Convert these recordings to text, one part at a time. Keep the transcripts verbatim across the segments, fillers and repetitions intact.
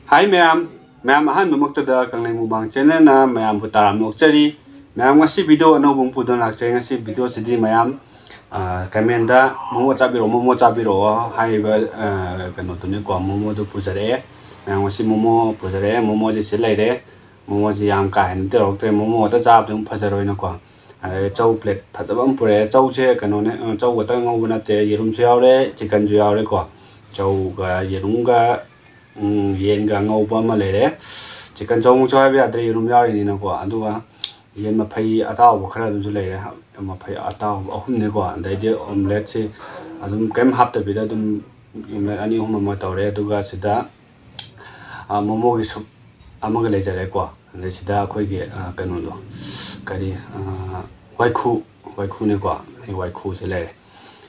ꯍꯥꯏ ꯃꯌꯥꯝ, ꯃꯌꯥꯝ ꯑꯍꯥꯟꯕꯃꯛꯇꯗ ꯀꯪꯂꯩ ꯃꯨꯛꯕꯥꯡ ꯆꯦꯅꯦꯜꯅ ꯃꯌꯥꯝꯕꯨ ꯇꯔꯥꯝꯅ ꯑꯣꯛꯆꯔꯤ꯫ ꯃꯌꯥꯝ ꯉꯁꯤ ꯚꯤꯗꯤꯑꯣ ꯑꯅꯧꯕ ꯑꯃ ꯄꯨꯗꯨꯅ ꯂꯥꯛꯆꯩ꯫ ꯉꯁꯤ ꯚꯤꯗꯤꯑꯣꯁꯤꯗꯤ ꯃꯌꯥꯝ, ꯑ, ꯀꯃꯦꯟꯗ "ꯃꯣꯃꯣ ꯆꯥꯕꯤꯔꯛꯑꯣ, ꯃꯣꯃꯣ ꯆꯥꯕꯤꯔꯛꯑꯣ" ꯍꯥꯏꯔꯤꯕ, ꯑ, ꯀꯩꯅꯣꯗꯨꯅꯤꯀꯣ, ꯃꯣꯃꯣꯗꯨ ꯄꯨꯖꯔꯛꯑꯦ꯫ ꯃꯌꯥꯝ ꯉꯁꯤ ꯃꯣꯃꯣ ꯄꯨꯖꯔꯛꯑꯦ, ꯃꯣꯃꯣꯁꯦ ꯁꯤ ꯂꯩꯔꯦ꯫ ꯃꯣꯃꯣꯁꯦ ꯌꯥꯝ ꯀꯥ ꯍꯦꯟꯅ ꯇꯧꯔꯛꯇ꯭ꯔꯦ, ꯃꯣꯃꯣ ꯈꯛꯇ ꯆꯥꯕꯗꯤ ꯑꯃꯨꯛ ꯐꯖꯔꯣꯏꯅꯀꯣ꯫ ꯑꯗꯩ ꯆꯧ ꯄ꯭ꯂꯦꯠ ꯐꯖꯕ ꯑꯃ ꯄꯨꯔꯛꯑꯦ꯫ ꯆꯧꯁꯦ ꯀꯩꯅꯣꯅꯦ, ꯑ, ꯆꯧ ꯈꯛꯇ ꯉꯧꯕ ꯅꯠꯇꯦ, ꯌꯦꯔꯨꯝꯁꯨ ꯌꯥꯎꯔꯦ, ꯆꯤꯛꯀꯟꯁꯨ ꯌꯥꯎꯔꯦꯀꯣ꯫ ꯆꯧꯒ ꯌꯦꯔꯨꯝꯒ, ꯎꯝ, ꯌꯦꯟꯒ ꯉꯧꯕ ꯑꯃ ꯂꯩꯔꯦ꯫ ꯆꯤꯛꯀꯟ ꯆꯧꯃꯛꯁꯨ ꯍꯥꯏꯕ ꯌꯥꯗ꯭ꯔꯦ, ꯌꯦꯔꯨꯝ ꯌꯥꯎꯔꯤꯅꯤꯅꯀꯣ꯫ ꯑꯗꯨꯒ ꯌꯦꯟ ꯃꯐꯩ ꯑꯇꯥꯎꯕ ꯈꯔ ꯑꯗꯨꯝꯁꯨ ꯂꯩꯔꯦ, ꯃꯐꯩ ꯑꯇꯥꯎꯕ ꯑꯍꯨꯝꯅꯦꯀꯣ꯫ ꯑꯗꯩꯗꯤ ꯑꯣꯝꯂꯦꯠꯁꯦ ꯑꯗꯨꯝ ꯀꯩꯝ ꯍꯥꯞꯇꯕꯤꯗ ꯑꯗꯨꯝ ꯑꯣꯝꯂꯦꯠ ꯑꯅꯤ ꯑꯍꯨꯝ ꯑꯃ ꯇꯧꯔꯦ꯫ ꯑꯗꯨꯒ ꯁꯤꯗ, ꯑ, ꯃꯣꯃꯣꯒꯤ ꯁꯨꯞ ꯑꯃꯒ ꯂꯩꯖꯔꯦꯀꯣ꯫ ꯑꯗꯩ ꯁꯤꯗ ꯑꯩꯈꯣꯏꯒꯤ, ꯑ, ꯀꯩꯅꯣꯗꯣ, ꯀꯔꯤ, ꯑ, ꯋꯥꯏꯈꯨ, ꯋꯥꯏꯈꯨꯅꯦꯀꯣ꯫ ꯑꯩ ꯋꯥꯏꯈꯨꯁꯦ ꯂꯩꯔꯦ,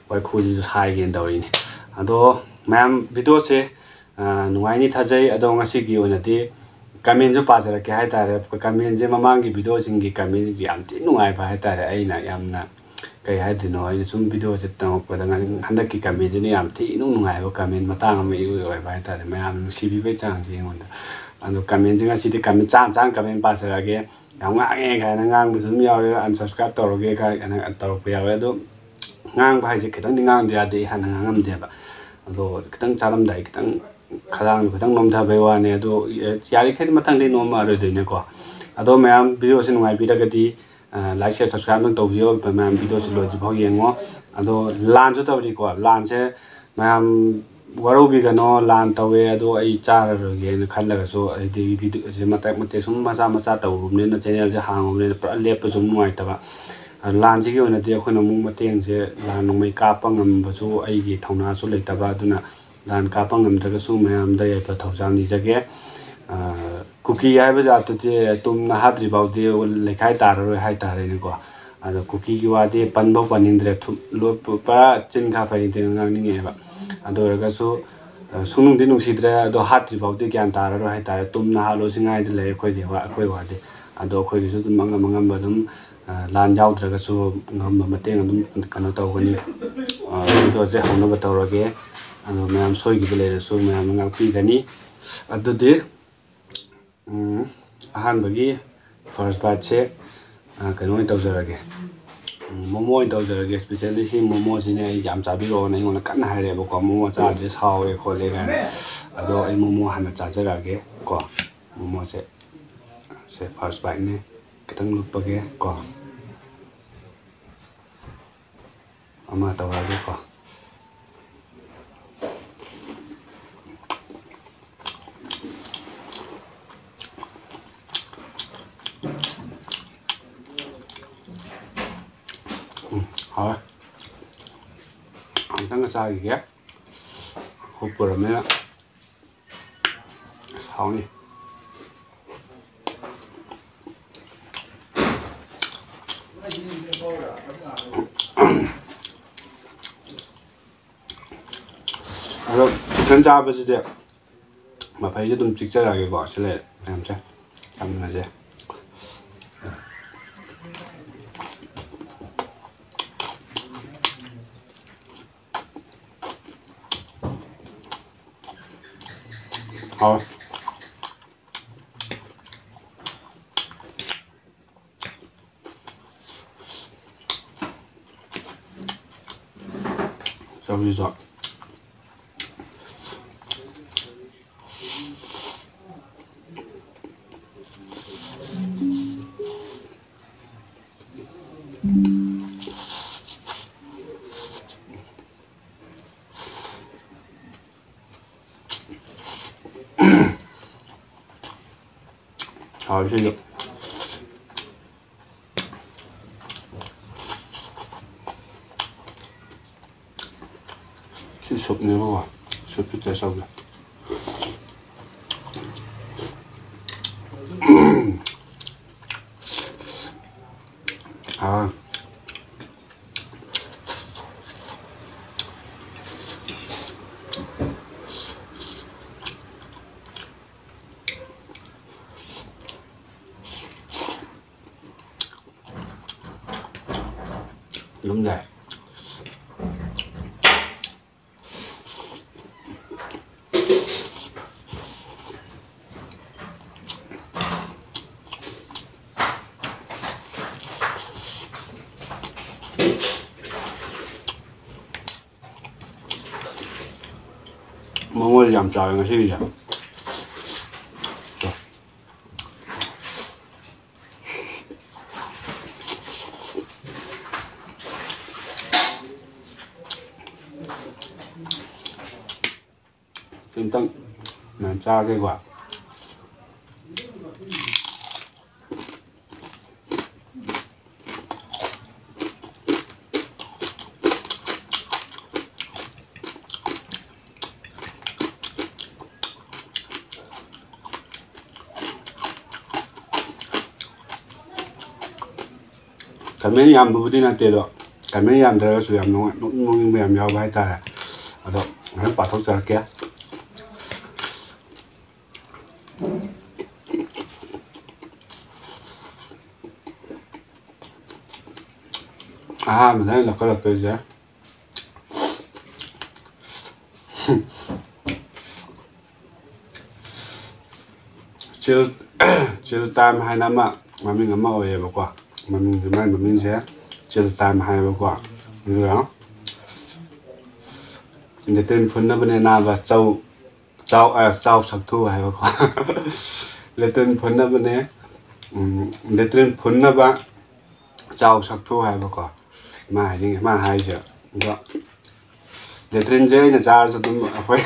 ꯋꯥꯏꯈꯨꯁꯤꯁꯨ ꯁꯥꯏꯒꯦꯅ ꯇꯧꯔꯤꯅꯦ꯫ ꯑꯗꯣ ꯃꯌꯥꯝ, ꯚꯤꯗꯤꯑꯣꯁꯦ, ꯑ, ꯅꯨꯡꯉꯥꯏꯅꯤ ꯊꯥꯖꯩ꯫ ꯑꯗꯣ ꯉꯁꯤꯒꯤ ꯑꯣꯏꯅꯗꯤ ꯀꯃꯦꯟꯁꯨ ꯄꯥꯖꯔꯛꯀꯦ ꯍꯥꯏꯇꯥꯔꯦ꯫ ꯀꯃꯦꯟꯁꯦ, ꯃꯃꯥꯡꯒꯤ ꯚꯤꯗꯤꯑꯣꯁꯤꯡꯒꯤ ꯀꯃꯦꯟꯁꯤꯡꯁꯦ ꯌꯥꯝ ꯊꯤ ꯅꯨꯡꯉꯥꯏꯕ ꯍꯥꯏꯇꯥꯔꯦ꯫ ꯑꯩꯅ ꯌꯥꯝꯅ, ꯀꯩ ꯍꯥꯏꯗꯣꯏꯅꯣ, ꯑꯩꯅ ꯁꯨꯝ ꯚꯤꯗꯤꯑꯣꯁꯦ ꯇꯝꯃꯛꯄꯗ ꯉ-, ꯍꯟꯗꯛꯀꯤ ꯀꯃꯦꯟꯁꯤꯅ ꯌꯥꯝ ꯊꯤ ꯏꯅꯨꯡ ꯅꯨꯡꯉꯥꯏꯕ ꯀꯃꯦꯟ ꯃꯇꯥꯡ ꯑꯃ ꯏꯑꯣꯏ ꯑꯣꯏꯕ ꯍꯥꯏꯇꯥꯔꯦ, ꯃꯌꯥꯝꯅ ꯅꯨꯡꯁꯤꯕꯤꯕꯒꯤ ꯆꯥꯡꯁꯦ ꯑꯩꯉꯣꯟꯗ꯫ ꯑꯗꯣ ꯀꯃꯦꯟꯁꯦ ꯉꯁꯤꯗꯤ ꯀꯃꯦꯟ ꯆꯥꯝ ꯆꯥꯝ ꯀꯃꯦꯟ ꯄꯥꯖꯔꯛꯑꯒꯦ꯫ "ꯌꯥꯝ ꯉꯥꯡꯉꯦ" ꯀꯥꯏꯅ ꯉꯥꯡꯕꯁꯨ ꯑꯗꯨꯝ ꯌꯥꯎꯔꯦ, "unsubscribe ꯇꯧꯔꯒꯦ" ꯀꯥꯏꯅ ꯇꯧꯔꯛꯄ ꯌꯥꯎꯋꯦ꯫ ꯑꯗꯣ ꯉꯥꯡꯕ ꯍꯥꯏꯁꯦ ꯈꯤꯇꯪꯗꯤ ꯉꯥꯡꯗ ꯌꯥꯗꯦ, ꯑꯩ ꯍꯥꯟꯅ ꯉꯥꯡꯉꯝꯗꯦꯕ꯫ ꯑꯗꯣ ꯈꯤꯇꯪ ꯆꯥꯔꯝꯗꯥꯏ ꯈꯤꯇꯪ ꯈꯗꯥꯡꯗꯣ ꯈꯤꯇꯪ ꯅꯣꯝꯊꯕꯩ ꯋꯥꯅꯦ꯫ ꯑꯗꯣ ꯌꯥꯔꯤꯈꯩꯗꯤ ꯃꯊꯪꯗꯤ ꯅꯣꯝꯃꯛꯑꯔꯣꯏꯗꯣꯏꯅꯦꯀꯣ꯫ ꯑꯗꯣ ꯃꯌꯥꯝ, ꯚꯤꯗꯤꯑꯣꯁꯦ ꯅꯨꯡꯉꯥꯏꯕꯤꯔꯒꯗꯤ, ꯑ, like, share, subscribe ꯑꯗꯨꯝ ꯇꯧꯕꯤꯌꯣ꯫ ꯃꯌꯥꯝ, ꯚꯤꯗꯤꯑꯣꯁꯦ ꯂꯣꯏꯗ꯭ꯔꯤꯐꯥꯎ ꯌꯦꯡꯉꯣ꯫ ꯑꯗꯣ ꯂꯥꯟꯁꯨ ꯇꯧꯔꯤꯀꯣ꯫ ꯂꯥꯟꯁꯦ ꯃꯌꯥꯝ ꯋꯥꯔꯧꯕꯤꯒꯅꯣ, ꯂꯥꯟ ꯇꯧꯋꯦ ꯑꯗꯣ ꯑꯩ ꯆꯥꯔꯔꯣꯏꯒꯦꯅ ꯈꯜꯂꯒꯁꯨ, ꯍꯥꯏꯗꯤ ꯚꯤꯗꯤꯑꯣꯁꯦ ꯃꯇꯦꯛ ꯃꯇꯦꯛ ꯁꯨꯝ ꯃꯆꯥ ꯃꯆꯥ ꯇꯧꯔꯨꯕꯅꯤꯅ, ꯆꯦꯅꯦꯜꯁꯦ ꯍꯥꯡꯉꯨꯕꯅꯤꯅ ꯄꯨꯔꯥ ꯂꯦꯞꯄꯁꯨ ꯑꯃꯨꯛ ꯅꯨꯡꯉꯥꯏꯇꯕ꯫ ꯑ, ꯂꯥꯟꯁꯤꯒꯤ ꯑꯣꯏꯅꯗꯤ ꯑꯩꯈꯣꯏꯅ ꯑꯃꯨꯛ ꯃꯇꯦꯡꯁꯦ, ꯂꯥꯟ ꯅꯣꯡꯃꯩ ꯀꯥꯞꯄ ꯉꯝꯕꯁꯨ ꯑꯩꯒꯤ ꯊꯧꯅꯥꯁꯨ ꯂꯩꯇꯕ꯫ ꯑꯗꯨꯅ ꯂꯥꯟ ꯀꯥꯞꯄ ꯉꯝꯗ꯭ꯔꯒꯁꯨ ꯃꯌꯥꯝꯗ ꯌꯥꯏꯐ ꯊꯧꯖꯥꯜ ꯅꯤꯖꯒꯦ꯫ ꯑ, ꯀꯨꯀꯤ ꯍꯥꯏꯕ ꯖꯥꯠꯇꯨꯗꯤ ꯇꯨꯝꯅ ꯍꯥꯠꯇ꯭ꯔꯤ ꯐꯥꯎꯗꯤ ꯂꯩꯈꯥꯏ ꯇꯥꯔꯔꯣꯏ ꯍꯥꯏꯇꯥꯔꯦꯅꯦꯀꯣ꯫ ꯑꯗꯣ ꯀꯨꯀꯤꯒꯤ ꯋꯥꯗꯤ ꯄꯟꯐꯧ ꯄꯟꯅꯤꯡꯗ꯭ꯔꯦ, ꯊꯨꯞ-, ꯂꯣ-, ꯄꯨꯔꯥ ꯆꯤꯟ ꯈꯥ ꯐꯩ ꯇꯦꯡ ꯉꯥꯡꯅꯤꯡꯉꯛꯑꯦꯕ꯫ ꯑꯗꯨ ꯑꯣꯏꯔꯒꯁꯨ, ꯑ, ꯁꯨꯡꯅꯨꯡꯗꯤ ꯅꯨꯡꯁꯤꯗ꯭ꯔꯦ, ꯑꯗꯣ ꯍꯥꯠꯇ꯭ꯔꯤ ꯐꯥꯎꯗꯤ ꯒ꯭ꯌꯥꯟ ꯇꯥꯔꯔꯣꯏ ꯍꯥꯏꯇꯥꯔꯦ꯫ ꯇꯨꯝꯅ ꯍꯥꯠꯂꯣ ꯁꯤ ꯉꯥꯏꯗ ꯂꯩꯔꯦ ꯑꯩꯈꯣꯏꯗꯤ ꯋꯥ-, ꯑꯩꯈꯣꯏ ꯋꯥꯗꯤ꯫ ꯑꯗꯣ ꯑꯩꯈꯣꯏꯒꯤꯁꯨ ꯑꯗꯨꯝ ꯑꯉꯝ ꯑꯉꯝꯕ ꯑꯗꯨꯝ, ꯑ, ꯂꯥꯟ ꯌꯥꯎꯗ꯭ꯔꯒꯁꯨ ꯉꯝꯕ ꯃꯇꯦꯡ ꯑꯗꯨꯝ ꯀꯩꯅꯣ ꯇꯧꯒꯅꯤ꯫ ꯑ, ꯚꯤꯗꯤꯑꯣꯁꯦ ꯍꯧꯅꯕ ꯇꯧꯔꯒꯦ꯫ ꯑꯗꯣ ꯃꯌꯥꯝ ꯁꯣꯏꯈꯤꯕ ꯂꯩꯔꯁꯨ ꯃꯌꯥꯝꯅ ꯉꯥꯛꯄꯤꯒꯅꯤ꯫ ꯑꯗꯨꯗꯤ, ꯎꯝ, ꯑꯍꯥꯟꯕꯒꯤ first biteꯁꯦ, ꯑ, ꯀꯩꯅꯣ ꯑꯣꯏꯅ ꯇꯧꯖꯔꯒꯦ꯫ ꯎꯝ, ꯃꯣꯃꯣ ꯑꯣꯏꯅ ꯇꯧꯖꯔꯒꯦ꯫ Specially ꯁꯤ ꯃꯣꯃꯣꯁꯤꯅꯦ ꯑꯩ ꯌꯥꯝ ꯆꯥꯕꯤꯔꯛꯑꯣꯅ ꯑꯩꯉꯣꯟꯗ ꯀꯟꯅ ꯍꯥꯏꯔꯛꯑꯦꯕꯀꯣ, "ꯃꯣꯃꯣ ꯆꯥꯗ꯭ꯔꯗꯤ ꯁꯥꯎꯋꯦ" ꯈꯣꯠꯂꯦ ꯀꯥꯏꯅ꯫ ꯑꯗꯣ ꯑꯩ ꯃꯣꯃꯣ ꯍꯥꯟꯅ ꯆꯥꯖꯔꯛꯑꯒꯦ ꯀꯣ꯫ ꯃꯣꯃꯣꯁꯦ, ꯁꯦ first biteꯅꯦ꯫ ꯈꯤꯇꯪ ꯂꯨꯞꯄꯒꯦ ꯀꯣ꯫ ꯑꯃ ꯇꯧꯔꯒꯦꯀꯣ꯫ ꯎꯝ, ꯍꯥꯎꯋꯦ꯫ ꯑꯃꯨꯛꯇꯪꯒ ꯆꯥꯈꯤꯒꯦ꯫ ꯍꯣꯞ ꯄꯨꯔꯝꯅꯤꯅ꯫ ꯑꯁ, ꯍꯥꯎꯅꯤ꯫ ꯑꯗꯣ ꯆꯤꯛꯀꯟ ꯆꯥꯕꯁꯤꯗꯤ ꯃꯐꯩꯁꯦ ꯑꯗꯨꯝ ꯆꯤꯛꯆꯔꯛꯑꯒꯦꯀꯣ꯫ ꯁꯤ ꯂꯩꯔꯦ ꯃꯌꯥꯝꯁꯦ꯫ ꯌꯥꯝ ꯅꯨꯡꯉꯥꯏꯖꯩ꯫ ꯍꯥꯎꯋꯦ꯫ ꯆꯧꯔꯤꯁꯨ꯫ ꯍꯥꯎꯔꯤꯁꯤꯁꯨ꯫ ꯁꯤ ꯁꯨꯞꯅꯦꯕꯀꯣ꯫ ꯁꯨꯞꯇꯨ taste ꯇꯧꯒꯦ꯫ ꯑꯥ꯫ ꯑꯗꯨꯝ ꯌꯥꯏ꯫ ꯌꯥꯝ ꯆꯥꯎꯋꯦ ꯉꯁꯤꯒꯤꯁꯦ꯫ ꯑꯝꯇꯪ ꯃꯌꯥꯝ ꯆꯥꯔꯒꯦꯀꯣ꯫ ꯀꯃꯦꯟ ꯌꯥꯝꯕꯕꯨꯗꯤ ꯅꯠꯇꯦ, ꯑꯗꯣ ꯀꯃꯦꯟ ꯌꯥꯝꯗ꯭ꯔꯒꯁꯨ ꯌꯥꯝ ꯅꯨꯡꯉꯥꯏ-, ꯅꯣꯛꯅꯤꯡ ꯅꯣꯛꯅꯤꯡꯕ ꯌꯥꯝ ꯌꯥꯎꯕ ꯍꯥꯏꯇꯥꯔꯦ꯫ ꯑꯗꯣ ꯉꯥꯏꯍꯥꯛ ꯄꯥꯊꯣꯛꯆꯔꯛꯀꯦ꯫ ꯑꯍꯥꯟꯕꯗ ꯑꯩꯅ ꯂꯧꯈꯠꯂꯛꯇꯣꯏꯁꯦ, ꯆꯤꯜ, ꯆꯤꯜ ꯇꯥꯏꯝ ꯍꯥꯏꯅ ꯑꯃ ꯃꯃꯤꯡ ꯑꯃ ꯑꯣꯏꯌꯦꯕꯀꯣ꯫ ꯃꯃꯤꯡꯁꯦ, ꯃꯥꯏ ꯃꯃꯤꯡꯁꯦ ꯆꯤꯜ ꯇꯥꯏꯝ ꯍꯥꯏꯌꯦꯕꯀꯣ꯫ ꯑꯗꯨꯒ ꯂꯦꯇ꯭ꯔꯤꯟ ꯐꯨꯟꯅꯕꯅꯦ ꯅꯥꯕ ꯆꯧ, ꯆꯥꯎ, ꯑ, ꯆꯥꯎ ꯁꯛꯊꯨ ꯍꯥꯏꯕꯀꯣ꯫ ꯂꯦꯇ꯭ꯔꯤꯟ ꯐꯨꯟꯅꯕꯅꯦ, ꯎꯝ, ꯂꯦꯇ꯭ꯔꯤꯟ ꯐꯨꯟꯅꯕ ꯆꯥꯎ ꯁꯛꯊꯨ ꯍꯥꯏꯕꯀꯣ꯫ ꯃꯥ ꯍꯥꯏꯅꯤꯡꯉꯤ, ꯃꯥ ꯍꯥꯏꯁꯦ꯫ ꯑꯗꯣ ꯂꯦꯇ꯭ꯔꯤꯟꯁꯦ ꯑꯩꯅ ꯆꯥꯔꯁꯨ ꯑꯗꯨꯝ ꯑꯩꯈꯣꯏ,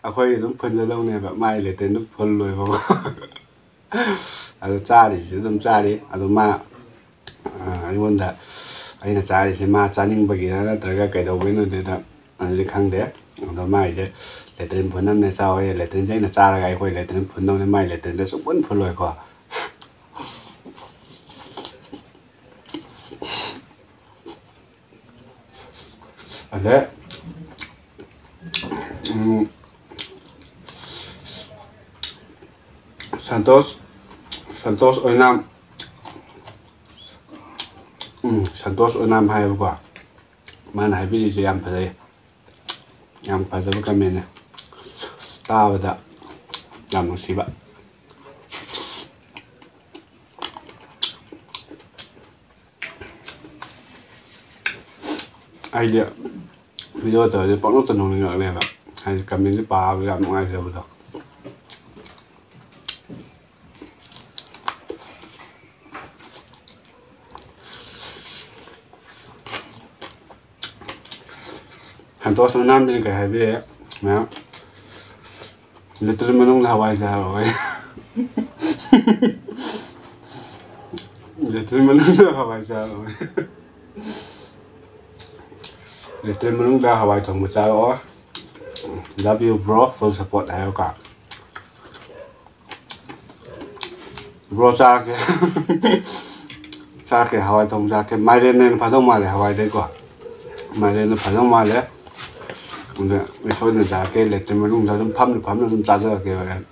ꯑꯩꯈꯣꯏ ꯑꯗꯨꯝ ꯐꯨꯟꯖꯗꯧꯅꯦꯕ, ꯃꯥꯏ ꯂꯦꯇ꯭ꯔꯤꯟꯗꯨ ꯐꯨꯜꯂꯣꯏꯕꯀꯣ꯫ ꯑꯗꯣ ꯆꯥꯔꯤꯁꯤ ꯑꯗꯨꯝ ꯆꯥꯔꯤ꯫ ꯑꯗꯣ ꯃꯥ, ꯑ, ꯑꯩꯉꯣꯟꯗ, ꯑꯩꯅ ꯆꯥꯔꯤꯁꯦ ꯃꯥ ꯆꯥꯅꯤꯡꯕꯒꯤꯔ ꯅꯠꯇ꯭ꯔꯒ ꯀꯩꯗꯧꯕꯩꯅꯣꯗꯨꯗ ꯑꯗꯨꯗꯤ ꯈꯪꯗꯦ꯫ ꯑꯗꯣ ꯃꯥꯏꯁꯦ ꯂꯦꯇ꯭ꯔꯤꯟ ꯐꯨꯟꯅꯕꯅꯦ ꯆꯥꯎꯋꯦ, ꯂꯦꯇ꯭ꯔꯤꯟꯁꯦ ꯑꯩꯅ ꯆꯥꯔꯒ ꯑꯩꯈꯣꯏ ꯂꯦꯇ꯭ꯔꯤꯟ ꯐꯨꯟꯗꯧꯅꯦ, ꯃꯥꯏ ꯂꯦꯇ꯭ꯔꯤꯟꯗ ꯁꯨꯡꯐꯨꯟ ꯐꯨꯜꯂꯣꯏꯀꯣ꯫ ꯑꯗꯩ, ꯎꯝ, ꯁꯟꯇꯣꯁ, ꯁꯟꯇꯣꯁ ꯑꯣꯏꯅꯥꯝ, ꯎꯝ, ꯁꯟꯇꯣꯁ ꯑꯣꯏꯅꯥꯝ ꯍꯥꯏꯌꯦꯕꯀꯣ꯫ ꯃꯥꯅ ꯍꯥꯏꯕꯤꯔꯤꯁꯦ ꯌꯥꯝ ꯐꯖꯩ, ꯌꯥꯝ ꯐꯖꯕ ꯀꯃꯦꯟꯅꯦ, ꯇꯥꯕꯗ ꯌꯥꯝ ꯅꯨꯡꯁꯤꯕ꯫ ꯑꯩꯁꯦ ꯚꯤꯗꯤꯑꯣ ꯇꯧꯔꯗꯤ ꯄꯪꯅꯣꯛꯇ ꯅꯣꯛꯅꯤꯡꯉꯛꯂꯦꯕ꯫ ꯀꯃꯦꯟꯁꯦ ꯄꯥꯕ ꯌꯥꯝ ꯅꯨꯡꯉꯥꯏꯖꯕꯗꯣ꯫ ꯁꯟꯇꯣꯁ ꯃꯅꯥꯝꯗꯅ ꯀꯩ ꯍꯥꯏꯕꯤꯔꯦ? ꯃꯌꯥꯝ ꯂꯦꯇ꯭ꯔꯤꯟ ꯃꯅꯨꯡꯗ ꯍꯋꯥꯏ ꯆꯥꯔꯣꯏ꯫ ꯂꯦꯇ꯭ꯔꯤꯟ ꯃꯅꯨꯡꯗ ꯍꯋꯥꯏ ꯆꯥꯔꯣꯏ꯫ ꯂꯦꯇ꯭ꯔꯤꯟ ꯃꯅꯨꯡꯗ ꯍꯋꯥꯏ ꯊꯣꯡꯕ ꯆꯥꯔꯛꯑꯣ꯫ Love you bro, full support ꯍꯥꯏꯌꯣꯀꯣ꯫ Bro ꯆꯥꯔꯛꯀꯦ꯫ ꯆꯥꯔꯛꯀꯦ, ꯍꯋꯥꯏ ꯊꯣꯡꯕ ꯆꯥꯔꯛꯀꯦ꯫ ꯃꯥꯏꯔꯦꯟꯅ ꯍꯦꯟꯅ ꯐꯗꯧ ꯃꯥꯜꯂꯦ ꯍꯋꯥꯏꯗꯩꯀꯣ꯫ ꯃꯥꯏꯔꯦꯟꯅ ꯐꯗꯧ ꯃꯥꯜꯂꯦ꯫ ꯑꯗ ꯑꯩ ꯁꯣꯏꯗꯅ ꯆꯥꯔꯛꯀꯦ꯫ ꯂꯦꯇ꯭ꯔꯤꯟ ꯃꯅꯨꯡꯗ ꯑꯗꯨꯝ ꯐꯝꯅ ꯐꯝꯅ ꯑꯗꯨꯝ ꯆꯥꯖꯔꯛꯀꯦ ꯍꯣꯔꯦꯟ꯫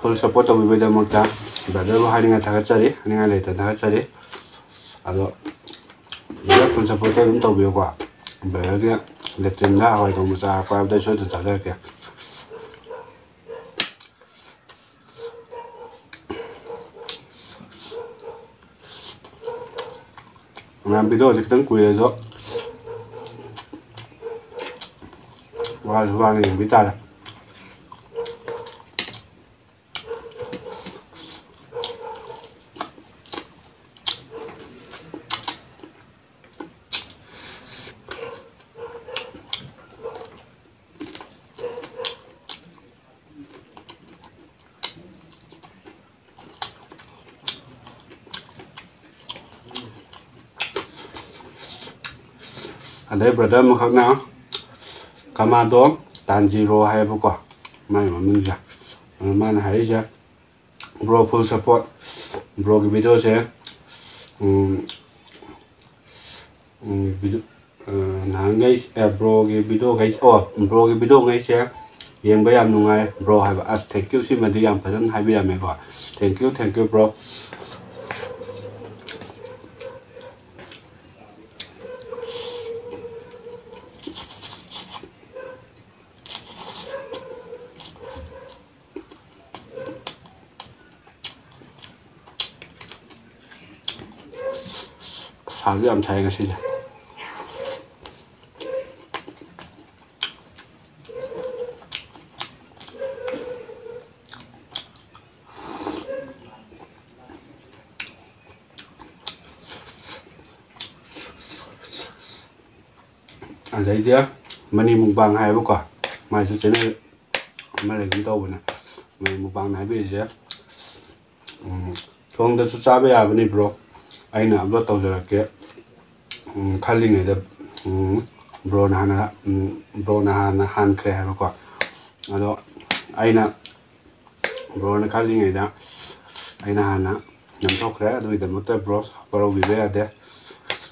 Full support ꯇꯧꯕꯤꯕꯒꯤꯗꯃꯛꯇ brotherꯕꯨ ꯍꯥꯏꯅꯤꯡꯉꯥꯏ ꯊꯥꯒꯠꯆꯔꯤ, ꯍꯥꯏꯅꯤꯡꯉꯥꯏ ꯂꯩꯇꯅ ꯊꯥꯒꯠꯆꯔꯤ꯫ ꯑꯗꯣ brother full supportꯇꯣ ꯑꯗꯨꯝ ꯇꯧꯕꯤꯌꯨꯀꯣ꯫ Brotherꯒꯤ ꯂꯦꯇ꯭ꯔꯤꯟꯗ ꯍꯋꯥꯏ ꯊꯣꯡꯕ ꯆꯥꯔꯛꯄ ꯍꯥꯏꯕꯗꯣ ꯑꯩ ꯁꯣꯏꯗꯅ ꯆꯥꯖꯔꯛꯀꯦ꯫ ꯃꯌꯥꯝ videoꯁꯦ ꯈꯤꯇꯪ ꯀꯨꯏꯔꯁꯨ ꯋꯥꯁꯨ ꯋꯥꯅ ꯌꯦꯡꯕꯤ ꯇꯥꯔꯦ꯫ ꯑꯗꯩ brother ꯑꯃꯈꯛꯅ ꯀꯃꯥꯗꯣ ꯇꯥꯟꯖꯤꯔꯣ ꯍꯥꯏꯌꯦꯕꯀꯣ, ꯃꯥꯒꯤ ꯃꯃꯤꯡꯁꯦ꯫ ꯑꯗꯨ ꯃꯥꯅ ꯍꯥꯏꯔꯤꯁꯦ, "Bro, full support꯫ Broꯒꯤ videoꯁꯦ, ꯎꯝ, ꯎꯝ, video, ꯑ, ꯅꯍꯥꯟꯈꯩ, ꯑ, broꯒꯤ videoꯈꯩ, ꯑꯣ, broꯒꯤ videoꯉꯩꯁꯦ ꯌꯦꯡꯕ ꯌꯥꯝ ꯅꯨꯡꯉꯥꯏ bro" ꯍꯥꯏꯕ꯫ ꯑꯁ, thank you, ꯁꯤꯃꯗꯤ ꯌꯥꯝ ꯐꯖꯅ ꯍꯥꯏꯕꯤꯔꯝꯃꯦꯀꯣ꯫ Thank you, thank you bro꯫ ꯁꯥꯁꯨ ꯌꯥꯝ ꯁꯥꯏ ꯉꯁꯤꯁꯦ꯫ ꯑꯗꯩꯗꯤ ꯃꯅꯤ ꯃꯨꯛꯕꯥꯡ ꯍꯥꯏꯌꯦꯕꯀꯣ, ꯃꯥꯏꯁꯨ ꯆꯦꯅꯦꯜ ꯑꯃ ꯂꯩꯒꯨꯝ ꯇꯧꯕꯅꯦ, ꯃꯅꯤ ꯃꯨꯛꯕꯥꯡꯅ ꯍꯥꯏꯕꯤꯔꯤꯁꯦ꯫ ꯎꯝ, ꯊꯣꯡꯗꯁꯨ ꯆꯥꯕ ꯌꯥꯕꯅꯤ ꯕ꯭ꯔꯣ, ꯑꯩꯅ ꯑꯞꯂꯣꯗ ꯇꯧꯖꯔꯛꯀꯦ꯫ ꯎꯝ, ꯈꯜꯂꯤꯉꯩꯗ, ꯎꯝ, ꯕ꯭ꯔꯣꯅ ꯍꯥꯟꯅ, ꯎꯝ, ꯕ꯭ꯔꯣꯅ ꯍꯥꯟꯅ ꯍꯥꯟꯈ꯭ꯔꯦ ꯍꯥꯏꯕꯀꯣ꯫ ꯑꯗꯣ ꯑꯩꯅ, ꯕ꯭ꯔꯣꯅ ꯈꯜꯂꯤꯉꯩꯗ ꯑꯩꯅ ꯍꯥꯟꯅ ꯅꯝꯊꯣꯛꯈ꯭ꯔꯦ꯫ ꯑꯗꯨꯒꯤꯗꯃꯛꯇ ꯕ꯭ꯔꯣ ꯋꯥꯔꯧꯕꯤꯕ ꯌꯥꯗꯦ꯫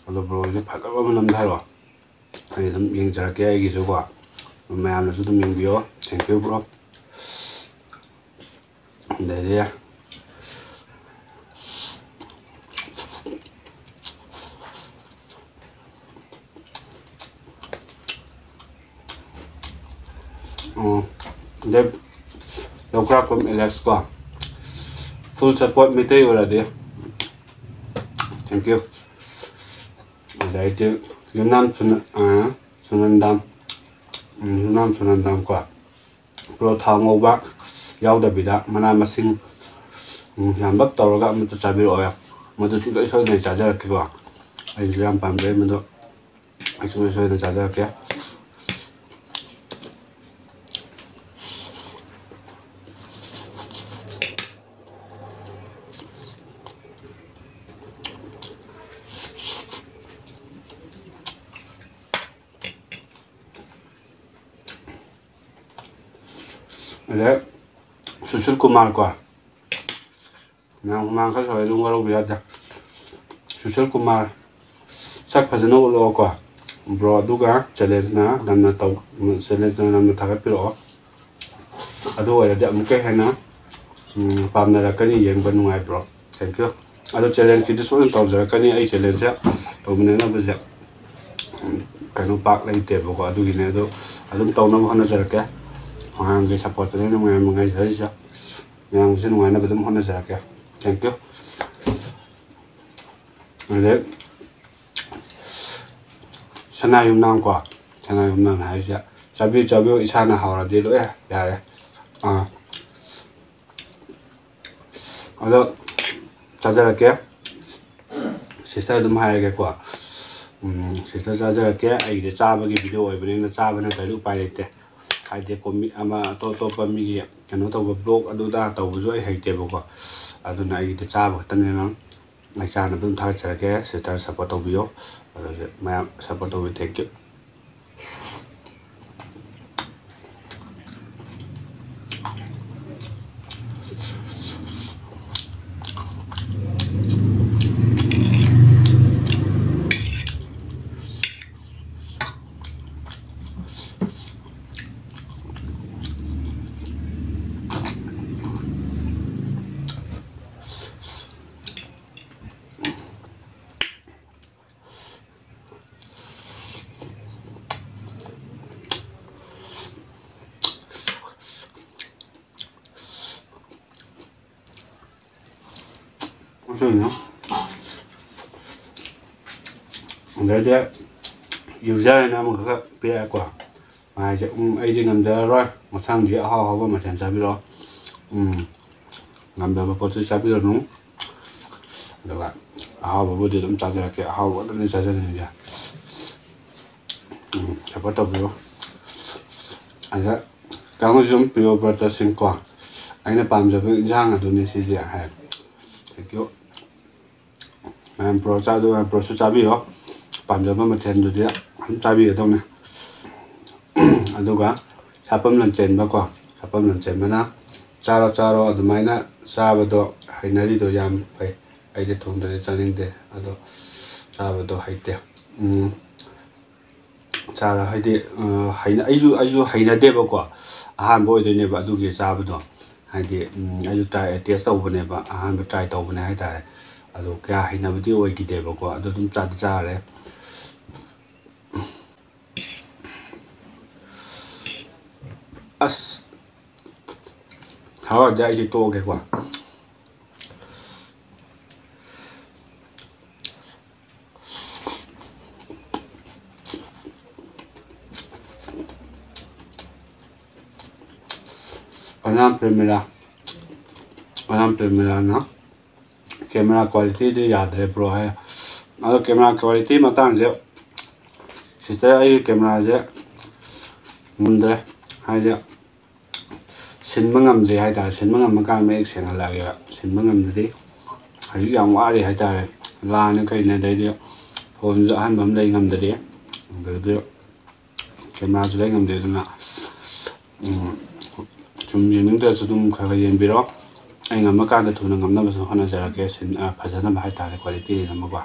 ꯑꯗꯣ ꯕ꯭ꯔꯣꯒꯤꯁꯨ ꯐꯖꯕ ꯑꯃ ꯅꯝꯊꯔꯣ, ꯑꯩ ꯑꯗꯨꯝ ꯌꯦꯡꯖꯔꯛꯀꯦ ꯑꯩꯒꯤꯁꯨꯀꯣ꯫ ꯃꯌꯥꯝꯅꯁꯨ ꯑꯗꯨꯝ ꯌꯦꯡꯕꯤꯌꯣ꯫ Thank you bro. ꯑꯗꯩꯗꯤ ꯎꯝ, ꯗꯦ ꯂꯧꯀ꯭ꯔꯥꯛꯄꯝ ꯑꯦꯂꯦꯛꯁ ꯀꯣ, ꯐꯨꯜ ꯁꯞꯄꯣꯔꯠ ꯃꯩꯇꯩ ꯑꯣꯏꯔꯗꯤ꯫ Thank you꯫ ꯑꯗꯩꯗꯤ ꯌꯨꯝꯅꯥꯝ ꯁꯨꯅ-, ꯑꯥ, ꯁꯨꯅꯟꯗꯥꯝ, ꯎꯝ, ꯌꯨꯝꯅꯥꯝ ꯁꯨꯅꯟꯗꯥꯝ ꯀꯣ, ꯕ꯭ꯔꯣ, ꯊꯥꯎ ꯉꯧꯕ ꯌꯥꯎꯗꯕꯤꯗ ꯃꯅꯥ ꯃꯁꯤꯡ, ꯎꯝ, ꯌꯥꯝꯂꯞ ꯇꯧꯔꯒ ꯑꯃꯠꯇ ꯆꯥꯕꯤꯔꯛꯑꯣ꯫ ꯃꯗꯨ ꯁꯨꯡꯁꯣꯏ ꯁꯣꯏꯗꯅ ꯆꯥꯖꯔꯛꯀꯦꯀꯣ꯫ ꯑꯩꯁꯨ ꯌꯥꯝ ꯄꯥꯝꯖꯩ ꯃꯗꯨ꯫ ꯑꯩ ꯁꯨꯡꯁꯣꯏ ꯁꯣꯏꯗꯅ ꯆꯥꯖꯔꯛꯀꯦ꯫ ꯑꯗꯩ ꯁꯨꯁꯤꯜ ꯀꯨꯃꯥꯔ ꯀꯣ, ꯃꯌꯥꯝ ꯍꯨꯃꯥꯡ ꯈꯔ ꯁꯧꯋꯦ, ꯑꯗꯨꯝ ꯋꯥꯔꯧꯕ ꯌꯥꯗꯦ꯫ ꯁꯨꯁꯤꯜ ꯀꯨꯃꯥꯔ, ꯁꯛ ꯐꯖꯅ ꯎꯠꯂꯛꯑꯣꯀꯣ ꯕ꯭ꯔꯣ, ꯑꯗꯨꯒ ꯆꯦꯂꯦꯟꯖꯅ ꯅꯝꯅ ꯇꯧ-, ꯆꯦꯂꯦꯟꯖꯅ ꯅꯝꯅ ꯊꯥꯒꯠꯄꯤꯔꯛꯑꯣ꯫ ꯑꯗꯨ ꯑꯣꯏꯔꯗꯤ ꯑꯃꯨꯛꯀ ꯍꯦꯟꯅ, ꯎꯝ, ꯄꯥꯝꯅꯔꯛꯀꯅꯤ, ꯌꯦꯡꯕ ꯅꯨꯡꯉꯥꯏꯕ꯭ꯔꯣ? Thank you꯫ ꯑꯗꯣ ꯆꯦꯂꯦꯟꯖꯀꯤꯗꯤ ꯁꯣꯏꯗꯅ ꯇꯧꯖꯔꯛꯀꯅꯤ꯫ ꯑꯩ ꯆꯦꯂꯦꯟꯖꯁꯦ ꯇꯧꯃꯤꯟꯅꯅꯕꯁꯦ, ꯎꯝ, ꯀꯩꯅꯣ ꯄꯥꯛ ꯂꯩꯇꯦꯕꯀꯣ, ꯑꯗꯨꯒꯤꯅꯦ꯫ ꯑꯗꯣ ꯑꯗꯨꯝ ꯇꯧꯅꯕ ꯍꯣꯠꯅꯖꯔꯛꯀꯦ꯫ ꯃꯌꯥꯝꯒꯤ ꯁꯞꯄꯣꯔꯠꯇꯨꯅ ꯑꯩꯅ ꯃꯌꯥꯝ ꯉꯥꯏꯖꯔꯤꯁꯦ꯫ ꯃꯌꯥꯝꯒꯤꯁꯨ ꯅꯨꯡꯉꯥꯏꯅꯕ ꯑꯗꯨꯝ ꯍꯣꯠꯅꯖꯔꯛꯀꯦ꯫ Thank you꯫ ꯑꯗꯩ ꯁꯅꯥ ꯌꯨꯝꯅꯥꯝ ꯀꯣ, ꯁꯅꯥ ꯌꯨꯝꯅꯥꯝ ꯍꯥꯏꯔꯤꯁꯦ, ꯆꯥꯕꯤꯌꯨ, ꯆꯥꯕꯤꯌꯨ, ꯏꯁꯥꯅ ꯍꯥꯎꯔꯗꯤ ꯂꯣꯏ ꯌꯥꯔꯦ꯫ ꯑꯥ, ꯑꯗꯣ ꯆꯥꯖꯔꯛꯀꯦ꯫ ꯁꯤꯁꯇꯔ ꯑꯗꯨꯝ ꯍꯥꯏꯔꯒꯦꯀꯣ꯫ ꯎꯝ, ꯁꯤꯁꯇꯔ ꯆꯥꯖꯔꯛꯀꯦ꯫ ꯑꯩꯒꯤꯗꯤ ꯆꯥꯕꯒꯤ ꯚꯤꯗꯤꯑꯣ ꯑꯣꯏꯕꯅꯤꯅ ꯆꯥꯕ ꯅꯠꯇ꯭ꯔꯗꯤ ꯎꯄꯥꯏ ꯂꯩꯇꯦ꯫ ꯍꯥꯏꯗꯤ ꯀꯣꯃꯤ-, ꯑꯃ ꯑꯇꯣꯞ ꯑꯇꯣꯞꯄ ꯃꯤꯒꯤ ꯀꯩꯅꯣ ꯇꯧꯕ, ꯕ꯭ꯂꯣꯛ ꯑꯗꯨꯗ ꯇꯧꯕꯁꯨ ꯑꯩ ꯍꯩꯇꯦꯕꯀꯣ꯫ ꯑꯗꯨꯅ ꯑꯩꯒꯤꯗꯤ ꯆꯥꯕ ꯈꯛꯇꯅꯦ, ꯃꯦꯝ꯫ ꯑꯩ ꯆꯥꯅꯕ ꯑꯗꯨꯝ ꯊꯥꯒꯠꯆꯔꯛꯀꯦ꯫ ꯁꯤꯁꯇꯔ ꯁꯞꯄꯣꯔꯠ ꯇꯧꯕꯤꯌꯣ꯫ ꯑꯗꯨꯗꯤ ꯃꯌꯥꯝ ꯁꯞꯄꯣꯔꯠ ꯇꯧꯕꯤꯌꯨ꯫ Thank you꯫ ꯀꯩꯅꯣ? ꯑꯗꯩꯗꯤ ꯌꯨꯖꯔ ꯍꯥꯏꯅ ꯑꯃꯈꯛ ꯄꯤꯔꯛꯑꯦꯀꯣ꯫ ꯃꯥꯁꯦ, "ꯎꯝ, ꯑꯩꯗꯤ ꯉꯝꯖꯔꯔꯣꯏ, ꯃꯊꯪꯗꯤ ꯑꯍꯥꯎ ꯑꯍꯥꯎꯕ ꯃꯊꯦꯜ ꯆꯥꯕꯤꯔꯛꯑꯣ꯫ ꯎꯝ, ꯉꯝꯗꯕ ꯄꯣꯠꯇꯨ ꯆꯥꯕꯤꯔꯅꯨ꯫ ꯑꯗꯨꯒ ꯑꯍꯥꯎꯕꯕꯨꯗꯤ ꯑꯗꯨꯝ ꯆꯥꯖꯔꯛꯀꯦ, ꯑꯍꯥꯎꯕ ꯑꯗꯨꯝ ꯆꯥꯖꯅꯤꯡꯉꯦ꯫ ꯎꯝ, ꯁꯞꯄꯣꯔꯠ ꯇꯧꯕꯤꯌꯨ꯫" ꯑꯗ ꯇꯥꯃꯣꯁꯨ ꯑꯗꯨꯝ ꯄ꯭ꯔꯤꯌꯣ ꯕ꯭ꯔꯇꯁꯤꯡ ꯀꯣ, "ꯑꯩꯅ ꯄꯥꯝꯖꯕ ꯏꯟꯁꯥꯡ ꯑꯗꯨꯅꯤ ꯁꯤꯗꯤ" ꯍꯥꯏ꯫ Thank you꯫ ꯃꯌꯥꯝ ꯕ꯭ꯔꯣ ꯆꯥꯗꯣꯏ, ꯕ꯭ꯔꯣꯁꯨ ꯆꯥꯕꯤꯔꯣ꯫ ꯄꯥꯝꯖꯕ ꯃꯊꯦꯜꯗꯨꯗꯤ ꯑꯗꯨꯝ ꯆꯥꯕꯤꯒꯗꯧꯅꯦ꯫ ꯑꯗꯨꯒ ꯁꯥꯄꯝ ꯂꯝꯆꯦꯟꯕꯀꯣ, ꯁꯥꯄꯝ ꯂꯝꯆꯦꯟꯕꯅ "ꯆꯥꯔꯣ, ꯆꯥꯔꯣ, ꯑꯗꯨꯃꯥꯏꯅ ꯆꯥꯕꯗꯣ ꯍꯩꯅꯔꯤꯗꯣ ꯌꯥꯝ ꯐꯩ꯫ ꯑꯩꯗꯤ ꯊꯣꯡꯗ꯭ꯔꯗꯤ ꯆꯥꯅꯤꯡꯗꯦ, ꯑꯗꯣ ꯆꯥꯕꯗꯣ ꯍꯩꯇꯦ꯫" ꯎꯝ, ꯆꯥꯔ-, ꯍꯥꯏꯗꯤ, ꯑ, ꯍꯩꯅ-, ꯑꯩꯁꯨ, ꯑꯩꯁꯨ ꯍꯩꯅꯗꯦꯕꯀꯣ, ꯑꯍꯥꯟꯕ ꯑꯣꯏꯗꯣꯏꯅꯦꯕ ꯑꯗꯨꯒꯤ ꯆꯥꯕꯗꯣ꯫ ꯍꯥꯏꯗꯤ, ꯎꯝ, ꯑꯩꯁꯨ ꯇ꯭ꯔꯥꯏ, ꯇꯦꯁ ꯇꯧꯕꯅꯦꯕ, ꯑꯍꯥꯟꯕ ꯇ꯭ꯔꯥꯏ ꯇꯧꯕꯅꯦ ꯍꯥꯏꯇꯥꯔꯦ꯫ ꯑꯗꯣ ꯀꯌꯥ ꯍꯩꯅꯕꯗꯤ ꯑꯣꯏꯈꯤꯗꯦꯕꯀꯣ, ꯑꯗꯣ ꯑꯗꯨꯝ ꯆꯥꯗꯤ ꯆꯥꯔꯦ꯫ ꯑꯁ, ꯍꯥꯎꯔꯗꯤ ꯑꯩꯁꯦ ꯇꯣꯛꯑꯒꯦꯀꯣ꯫ ꯑꯅꯥꯝ ꯄ꯭ꯔꯦꯃꯤꯂꯥ, ꯑꯅꯥꯝ ꯄ꯭ꯔꯦꯃꯤꯂꯥꯅ "ꯀꯦꯃꯦꯔꯥ ꯀ꯭ꯋꯥꯂꯤꯇꯤꯗꯤ ꯌꯥꯗ꯭ꯔꯦ ꯕ꯭ꯔꯣ" ꯍꯥꯏ꯫ ꯑꯗꯣ camera quality ꯃꯇꯥꯡꯁꯦ, sister, ꯑꯩꯒꯤ cameraꯁꯦ ꯉꯝꯗ꯭ꯔꯦ, ꯍꯥꯏꯗꯤ ꯁꯤꯟꯕ ꯉꯝꯗ꯭ꯔꯤ ꯍꯥꯏꯇꯥꯔꯦ꯫ ꯁꯤꯟꯕ ꯉꯝꯃꯀꯥꯟꯗ ꯃꯌꯦꯛ ꯁꯦꯡꯍꯜꯂꯛꯑꯒꯦꯕ꯫ ꯁꯤꯟꯕ ꯉꯝꯗ꯭ꯔꯤ, ꯍꯧꯖꯤꯛ ꯌꯥꯝ ꯋꯥꯔꯤ ꯍꯥꯏꯇꯥꯔꯦ꯫ ꯂꯥꯟꯅ ꯀꯩꯅ, ꯑꯗꯩꯗꯤ phoneꯁꯨ ꯑꯍꯟꯕ ꯑꯃ ꯂꯩ ꯉꯝꯗ꯭ꯔꯤ, ꯑꯗꯩꯗꯤ cameraꯁꯨ ꯂꯩ ꯉꯝꯗ꯭ꯔꯤ꯫ ꯑꯗꯨꯅ ꯎꯝ, ꯁꯨꯝ ꯌꯦꯡꯅꯤꯡꯗ꯭ꯔꯁꯨ ꯑꯗꯨꯝ ꯈꯔ ꯈꯔ ꯌꯦꯡꯕꯤꯔꯣ꯫ ꯑꯩ ꯉꯝꯃꯀꯥꯟꯗ ꯊꯨꯅ ꯉꯝꯅꯕꯁꯨ ꯍꯣꯠꯅꯖꯔꯛꯀꯦ꯫ ꯁꯤꯟ-, ꯑ, ꯐꯖꯅꯕ ꯍꯥꯏꯇꯥꯔꯦ, quality ꯂꯩꯅꯕꯀꯣ꯫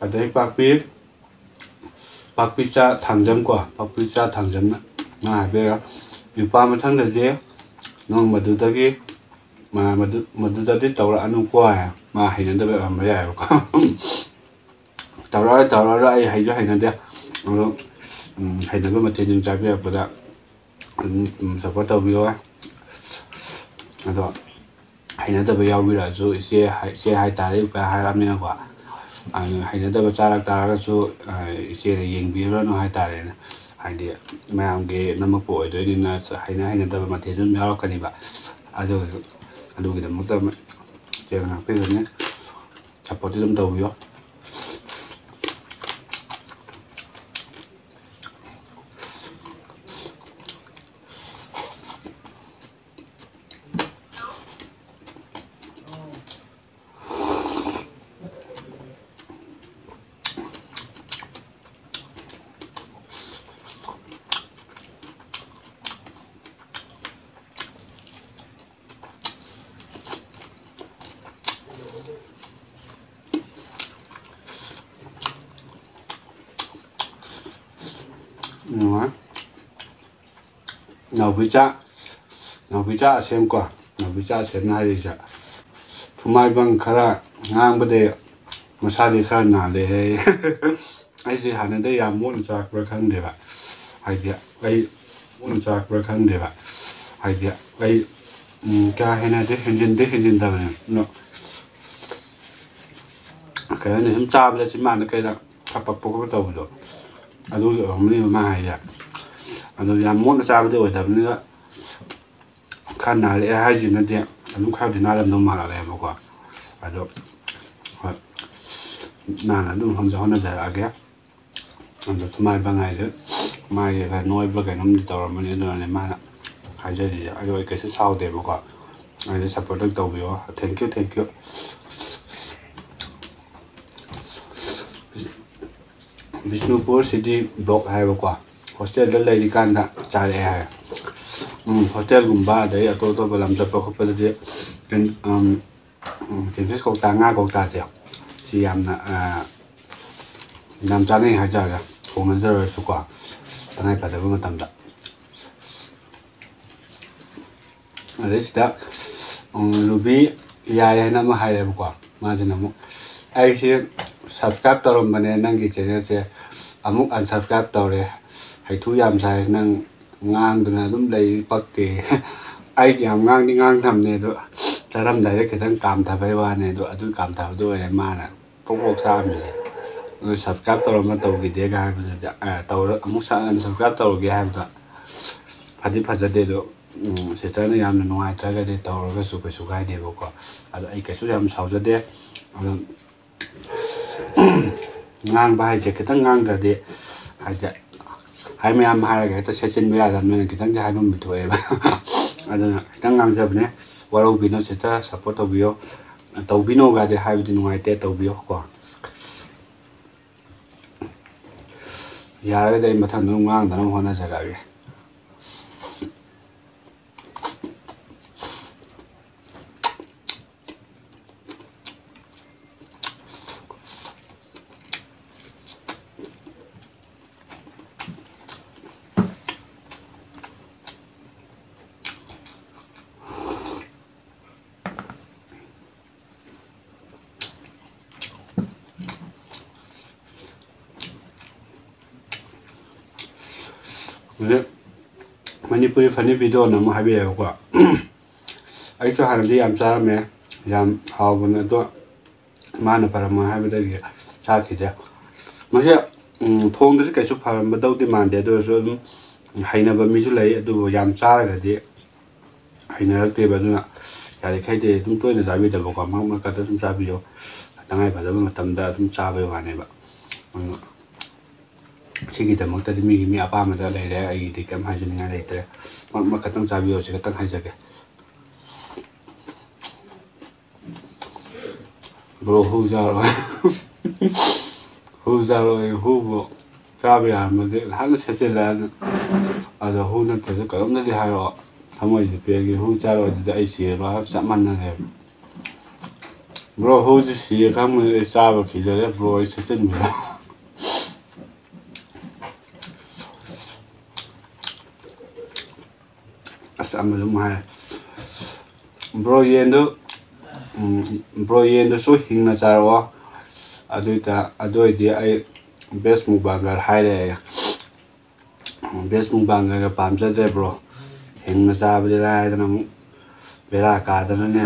ꯑꯗꯩ ꯄꯥꯛꯄꯤ, ꯄꯥꯛꯄꯤꯆꯥ ꯊꯥꯡꯖꯝ ꯀꯣ, ꯄꯥꯛꯄꯤꯆꯥ ꯊꯥꯡꯖꯝꯅ ꯃꯥ ꯍꯥꯏꯕꯤꯔꯣ, "ꯅꯨꯄꯥ ꯃꯊꯪꯗꯗꯤ ꯅꯪ ꯃꯗꯨꯗꯒꯤ, ꯃꯥ ꯃꯗꯨ, ꯃꯗꯨꯗꯗꯤ ꯇꯧꯔꯛꯑꯅꯨꯀꯣ" ꯍꯥꯏ꯫ ꯃꯥ ꯍꯩꯅꯗꯕ ꯑꯣꯏꯔꯝꯕ ꯌꯥꯏꯑꯕꯀꯣ꯫ "ꯇꯧꯔꯛꯑꯔꯣꯏ, ꯇꯧꯔꯛꯑꯔꯣꯏ, ꯑꯩ ꯍꯩꯁꯨ ꯍꯩꯅꯗꯦ"꯫ ꯑꯗꯣ, ꯎꯝ, ꯍꯩꯅꯕ ꯃꯊꯦꯜꯁꯤꯡ ꯆꯥꯕꯤꯔꯛꯄꯗ ꯑꯗꯨꯝ, ꯎꯝ, support ꯇꯧꯕꯤꯌꯣ꯫ ꯑꯗꯣ ꯍꯩꯅꯗꯕ ꯌꯥꯎꯕꯤꯔꯛꯑꯁꯨ, ꯏꯆꯦ ꯍꯥꯏ-, ꯏꯆꯦ ꯍꯥꯏꯇꯥꯔꯦ, ꯎꯄꯥꯏ ꯍꯥꯏꯔꯛꯑꯕꯅꯤꯅꯀꯣ꯫ ꯑꯗꯨꯅ ꯍꯩꯅꯗꯕ ꯆꯥꯔꯛ ꯇꯥꯔꯒꯁꯨ, ꯑ, ꯏꯆꯦꯅ ꯌꯦꯡꯕꯤꯔꯨꯔꯅꯨ ꯍꯥꯏꯇꯥꯔꯦꯅꯦ꯫ ꯍꯥꯏꯗꯤ ꯃꯌꯥꯝꯒꯤ ꯅꯝꯃꯛꯄ ꯑꯣꯏꯗꯣꯏꯅꯤꯅ ꯆ-, ꯍꯩꯅ ꯍꯩꯅꯗꯕ ꯃꯊꯦꯜꯁꯨ ꯑꯗꯨꯝ ꯌꯥꯎꯔꯛꯀꯅꯤꯕ꯫ ꯑꯗꯨ, ꯑꯗꯨꯒꯤꯗꯃꯛꯇ ꯏꯆꯦꯅ ꯉꯥꯛꯄꯤꯒꯅꯤ꯫ Supportꯇꯤ ꯑꯗꯨꯝ ꯇꯧꯕꯤꯌꯣ꯫ ꯅꯨꯡꯉꯥꯏ꯫ ꯅꯥꯎꯕꯤꯆꯥ, ꯅꯥꯎꯕꯤꯆꯥ ꯑꯁꯦꯝ ꯀꯣ, ꯅꯥꯎꯕꯤꯆꯥ ꯑꯁꯦꯝꯅ ꯍꯥꯏꯔꯤꯁꯦ, ꯊꯨꯃꯥꯏꯕꯪ ꯈꯔ ꯉꯥꯡꯕꯗꯤ ꯃꯁꯥꯗꯤ ꯈꯔ ꯅꯥꯜꯂꯦ ꯍꯥꯏ꯫ ꯑꯩꯁꯦ ꯍꯥꯟꯅꯗꯩ ꯌꯥꯝ ꯃꯣꯠꯅ ꯆꯥꯔꯛꯄ꯭ꯔꯥ ꯈꯪꯗꯦꯕ꯫ ꯍꯥꯏꯗꯤ ꯑꯩ ꯃꯣꯠꯅ ꯆꯥꯔꯛꯄ꯭ꯔꯥ ꯈꯪꯗꯦꯕ꯫ ꯍꯥꯏꯗꯤ ꯑꯩ, ꯎꯝ, ꯀꯌꯥ ꯍꯦꯟꯅꯗꯤ ꯍꯦꯟꯖꯤꯟꯗꯤ ꯍꯦꯟꯖꯤꯟꯗꯕꯅꯦ꯫ ꯑꯗꯣ ꯀꯩ ꯍꯥꯏꯅꯤ, ꯁꯨꯝ ꯆꯥꯕꯗ ꯆꯤꯟꯕꯥꯟꯗ ꯀꯩꯗ ꯈꯞꯄꯛꯄ ꯈꯣꯠꯄ ꯇꯧꯕꯗꯣ, ꯑꯗꯨꯒꯤ ꯑꯣꯏꯔꯝꯒꯅꯤꯕ ꯃꯥ ꯍꯥꯏꯁꯦ꯫ ꯑꯗꯣ ꯌꯥꯝ ꯃꯣꯠꯅ ꯆꯥꯕꯗꯤ ꯑꯣꯏꯗꯕꯅꯤꯅ ꯈꯔ ꯅꯥꯔꯛꯑꯦ ꯍꯥꯏꯁꯤꯅꯗꯤ ꯑꯗꯨꯝ ꯈꯔꯗꯤ ꯅꯥꯔꯝꯗꯧ ꯃꯥꯜꯂꯦꯕꯀꯣ꯫ ꯑꯗꯣ ꯍꯣꯏ, ꯅꯥꯟꯅ ꯑꯗꯨꯝ ꯍꯣꯠꯅ-, ꯍꯣꯠꯅꯖꯔꯛꯑꯒꯦ꯫ ꯑꯗꯣ ꯊꯨꯃꯥꯏꯕꯪ ꯍꯥꯏꯁꯦ ꯃꯥꯒꯤ ꯈꯔ ꯅꯣꯏꯕ꯭ꯔꯥ ꯀꯩꯅꯣꯝꯗꯤ ꯇꯧꯔꯝꯃꯅꯤ, ꯑꯗꯨꯅꯅꯦ ꯃꯥꯅ ꯍꯥꯏꯖꯔꯤꯁꯦ꯫ ꯑꯗꯣ ꯑꯩ ꯀꯩꯁꯨ ꯁꯥꯎꯗꯦꯕꯀꯣ꯫ ꯑꯩꯗꯤ ꯁꯞꯄꯣꯔꯠ ꯑꯗꯨꯝ ꯇꯧꯕꯤꯌꯣ꯫ Thank you, thank you꯫ Bishnupur city block ꯍꯥꯏꯕꯀꯣ, ꯍꯣꯁꯇꯦꯜꯗ ꯂꯩꯔꯤꯀꯥꯟꯗ ꯆꯥꯔꯛꯑꯦ ꯍꯥꯏ꯫ ꯎꯝ, ꯍꯣꯁꯇꯦꯜꯒꯨꯝꯕ ꯑꯗꯩ ꯑꯇꯣꯞ ꯑꯇꯣꯞꯄ ꯂꯝ ꯆꯠꯄ ꯈꯣꯠꯄꯗꯗꯤ ꯀꯩꯅꯣ, ꯎꯝ, ꯎꯝ, ꯀꯦꯠꯐꯤꯁ ꯀꯧꯇꯥ, ꯉꯥ ꯀꯧꯇꯥꯁꯦ ꯁꯤ ꯌꯥꯝꯅ, ꯑ, ꯌꯥꯝ ꯆꯥꯅꯩ ꯍꯥꯏꯇꯥꯔꯦ, ꯊꯣꯡꯅꯗ꯭ꯔꯁꯨꯀꯣ, ꯇꯉꯥꯏ ꯐꯗꯕ ꯃꯇꯝꯗ꯫ ꯑꯗꯩ ꯁꯤꯗ, ꯎꯝ, ꯔꯨꯕꯤ ꯌꯥꯏ ꯍꯥꯏꯅ ꯑꯃ ꯍꯥꯏꯔꯦꯕꯀꯣ꯫ ꯃꯥꯁꯤꯅ ꯑꯃꯨꯛ, "ꯑꯩꯁꯦ subscribe ꯇꯧꯔꯝꯕꯅꯦ ꯅꯪꯒꯤ channelꯁꯦ, ꯑꯃꯨꯛ unsubscribe ꯇꯧꯔꯦ꯫ ꯍꯩꯊꯨ ꯌꯥꯝ ꯁꯥꯏ, ꯅꯪ ꯉꯥꯡꯗꯨꯅ ꯑꯗꯨꯝ ꯂꯩ, ꯄꯛꯇꯦ꯫" ꯑꯩꯗꯤ ꯌꯥꯝ ꯉꯥꯡꯗꯤ ꯉꯥꯡꯗꯕꯅꯦ, ꯑꯗꯣ ꯆꯥꯔꯝꯗꯥꯏꯗ ꯈꯤꯇꯪ ꯀꯥꯝꯊꯕꯩ ꯋꯥꯅꯦ꯫ ꯑꯗꯣ ꯑꯗꯨ ꯀꯥꯝꯊꯕꯗꯣ ꯑꯣꯏꯔꯦ ꯃꯥꯅ ꯄꯣꯛ ꯄꯣꯛ ꯆꯥꯛꯑꯝꯃꯤꯁꯦ꯫ ꯑꯗꯨ subscribe ꯇꯧꯔꯝꯃ ꯇꯧꯈꯤꯗꯦꯒ ꯍꯥꯏꯕꯗꯨꯗꯤ, ꯑ, ꯇꯧꯔ-, ꯑꯃꯨꯛ ꯁ-, unsubscribe ꯇꯧꯔꯒꯦ ꯍꯥꯏꯕꯗꯣ ꯐꯗꯤ ꯐꯖꯗꯦ꯫ ꯑꯗꯣ, ꯎꯝ, sisterꯅ ꯌꯥꯝꯅ ꯅꯨꯡꯉꯥꯏꯇ꯭ꯔꯒꯗꯤ ꯇꯧꯔꯒꯁꯨ ꯀꯩꯁꯨ ꯀꯥꯏꯗꯦꯕꯀꯣ꯫ ꯑꯗꯣ ꯑꯩ ꯀꯩꯁꯨ ꯌꯥꯝ ꯁꯥꯎꯖꯗꯦ꯫ ꯑꯗꯣ ꯉꯥꯡꯕ ꯍꯥꯏꯁꯦ ꯈꯤꯇꯪ ꯉꯥꯡꯗ꯭ꯔꯗꯤ, ꯍꯥꯏꯗꯤ, ꯍꯥꯏ ꯃꯌꯥꯝ ꯍꯥꯏꯔꯒ ꯍꯦꯛꯇ ꯁꯦꯠꯆꯤꯟꯕ ꯌꯥꯗꯕꯅꯤꯅ ꯈꯤꯇꯪꯗꯤ ꯍꯥꯏꯐꯝꯗꯤ ꯊꯣꯛꯑꯦꯕ꯫ ꯑꯗꯨꯅ ꯈꯤꯇꯪ ꯉꯥꯡꯖꯕꯅꯦ꯫ ꯋꯥꯔꯧꯕꯤꯅꯨ sister, support ꯇꯧꯕꯤꯌꯣ꯫ ꯇꯧꯕꯤꯅꯣꯒꯗꯤ ꯍꯥꯏꯕꯗꯤ ꯅꯨꯡꯉꯥꯏꯇꯦ, ꯇꯧꯕꯤꯌꯣ ꯀꯣ꯫ ꯌꯥꯔꯒꯗꯤ ꯑꯩ ꯃꯊꯪꯗ ꯑꯗꯨꯝ ꯉꯥꯡꯗꯅꯕ ꯍꯣꯠꯅꯖꯔꯛꯑꯒꯦ꯫ ꯍꯧꯖꯤꯛ ꯃꯅꯤꯄꯨꯔꯤ ꯐꯅꯤ ꯚꯤꯗꯤꯑꯣꯅ ꯑꯃꯨꯛ ꯍꯥꯏꯕꯤꯔꯛꯑꯦꯕꯀꯣ꯫ ꯑꯩꯁꯨ ꯍꯥꯟꯅꯗꯤ ꯌꯥꯝ ꯆꯥꯔꯝꯃꯦ, ꯌꯥꯝ ꯍꯥꯎꯕꯅꯦ, ꯑꯗꯣ ꯃꯥꯅ ꯐꯔꯝꯃꯣꯏ ꯍꯥꯏꯕꯗꯒꯤ ꯆꯥꯈꯤꯗꯦ꯫ ꯃꯁꯤ, ꯎꯝ, ꯊꯣꯡꯗꯁꯨ ꯀꯩꯁꯨ ꯐꯔꯝꯕꯗꯧꯗꯤ ꯃꯥꯟꯗꯦ, ꯑꯗꯨ ꯑꯣꯏꯔꯁꯨ ꯑꯗꯨꯝ ꯍꯩꯅꯕ ꯃꯤꯁꯨ ꯂꯩ, ꯑꯗꯨꯕꯨ ꯌꯥꯝ ꯆꯥꯔꯒꯗꯤ ꯍꯩꯅꯔꯛꯇꯦꯕ꯫ ꯑꯗꯨꯅ ꯌꯥꯔꯤꯈꯩꯗꯤ ꯑꯗꯨꯝ ꯇꯣꯏꯅ ꯆꯥꯕꯤꯗꯕꯀꯣ, ꯃꯔꯛ ꯃꯔꯛꯇ ꯑꯗꯨꯝ ꯆꯥꯕꯤꯌꯣ, ꯇꯉꯥꯏ ꯐꯗꯕ ꯃꯇꯝꯗ ꯑꯗꯨꯝ ꯆꯥꯕꯩ ꯋꯥꯅꯦꯕ꯫ ꯑꯗꯨꯅ ꯁꯤꯒꯤꯗꯃꯛꯇꯗꯤ ꯃꯤꯒꯤ ꯃꯤ ꯑꯄꯥꯝꯕꯗ ꯂꯩꯔꯦ, ꯑꯩꯒꯤꯗꯤ ꯀꯩꯝ ꯍꯥꯏꯖꯅꯤꯡꯉꯥꯏ ꯂꯩꯇ꯭ꯔꯦ꯫ ꯃꯔꯛ ꯃꯔꯛ ꯈꯛꯇꯪ ꯆꯥꯕꯤꯌꯣ, ꯁꯤ ꯈꯛꯇꯪ ꯍꯥꯏꯖꯒꯦ꯫ ꯕ꯭ꯔꯣ, ꯍꯨ ꯆꯥꯔꯣꯏ꯫ ꯍꯨ ꯆꯥꯔꯣꯏ, ꯍꯨꯕꯨ ꯆꯥꯕ ꯌꯥꯔꯝꯃꯗꯤ ꯅꯍꯥꯟꯅ ꯁꯦꯠꯆꯤꯜꯂꯛꯑꯅꯤ꯫ ꯑꯗꯣ ꯍꯨ ꯅꯠꯇ꯭ꯔꯁꯨ ꯀꯔꯝꯅꯗꯤ ꯍꯥꯏꯔꯛꯑꯣ, ꯊꯃꯣꯏꯁꯦ ꯄꯦꯟꯒꯦ꯫ ꯍꯨ ꯆꯥꯔꯣꯏ, ꯑꯗꯨꯗꯤ ꯑꯩ ꯁꯤꯔꯔꯣꯏ ꯍꯥꯏꯕ ꯆꯞ ꯃꯥꯟꯅꯔꯦꯕ꯫ ꯕ꯭ꯔꯣ, ꯍꯨꯁꯤ ꯁꯤꯔꯦ ꯈꯪꯕꯅꯤ, ꯑꯩ ꯆꯥꯕ ꯀꯤꯖꯔꯦ꯫ ꯕ꯭ꯔꯣ, ꯑꯩ ꯁꯦꯠꯆꯤꯟꯕꯤꯔꯣ꯫ ꯑꯁ, ꯑꯃꯁꯨ ꯑꯃꯨꯛ ꯍꯥꯏ꯫ ꯕ꯭ꯔꯣ, ꯌꯦꯟꯗꯨ, ꯎꯝ, ꯕ꯭ꯔꯣ, ꯌꯦꯟꯗꯨꯁꯨ ꯍꯤꯡꯅ ꯆꯥꯔꯛꯑꯣ꯫ ꯑꯗꯨꯏ ꯇ-, ꯑꯗꯨ ꯑꯣꯏꯗꯤ ꯑꯩ ꯕꯦꯁ ꯃꯨꯛꯕꯥꯡꯒꯔ ꯍꯥꯏꯔꯦ꯫ ꯕꯦꯁ ꯃꯨꯛꯕꯥꯡꯒꯔꯒ ꯄꯥꯝꯖꯗ꯭ꯔꯦ ꯕ꯭ꯔꯣ꯫ ꯍꯤꯡꯅ ꯆꯥꯕꯗꯤ ꯂꯥꯏꯔꯗꯅ ꯑꯃꯨꯛ ꯕꯦꯔꯥ ꯀꯥꯗꯅꯅꯦ꯫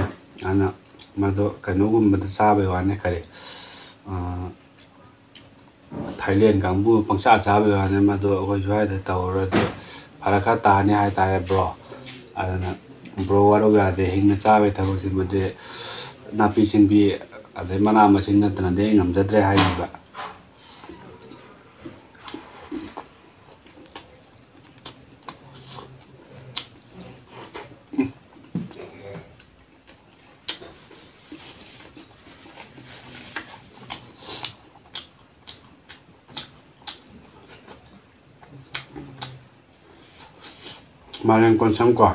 ꯑꯗꯨꯅ ꯃꯗꯣ ꯀꯩꯅꯣꯒꯨꯝꯕꯗ ꯆꯥꯕꯩ ꯋꯥꯅꯤ, ꯀꯔꯤ, ꯑꯥ, ꯊꯥꯏꯂꯦꯟ ꯀꯥꯡꯕꯨ ꯄꯪꯆꯥ ꯆꯥꯕꯩ ꯋꯥꯅꯤ, ꯃꯗꯨ ꯑꯩꯈꯣꯏ ꯁ꯭ꯋꯥꯏꯗ ꯇꯧꯔꯗꯤ ꯐꯔꯛ ꯈꯔ ꯇꯥꯅꯤ ꯍꯥꯏꯇꯥꯔꯦ ꯕ꯭ꯔꯣ꯫ ꯑꯗꯨꯅ ꯕ꯭ꯔꯣ ꯋꯥꯔꯧ ꯌꯥꯗꯦ, ꯍꯤꯡꯅ ꯆꯥꯕꯒꯤ ꯊꯕꯛꯁꯤꯃꯗꯤ ꯅꯥꯄꯤ ꯁꯤꯡꯕꯤ ꯑꯗꯩ ꯃꯅꯥ ꯃꯁꯤꯡ ꯅꯠꯇꯅꯗꯤ ꯑꯩ ꯉꯝꯖꯗ꯭ꯔꯦ ꯍꯥꯏꯔꯤꯕ꯫ ꯃꯥꯂꯦꯝ ꯀꯣꯟꯁꯝ ꯀꯣ꯫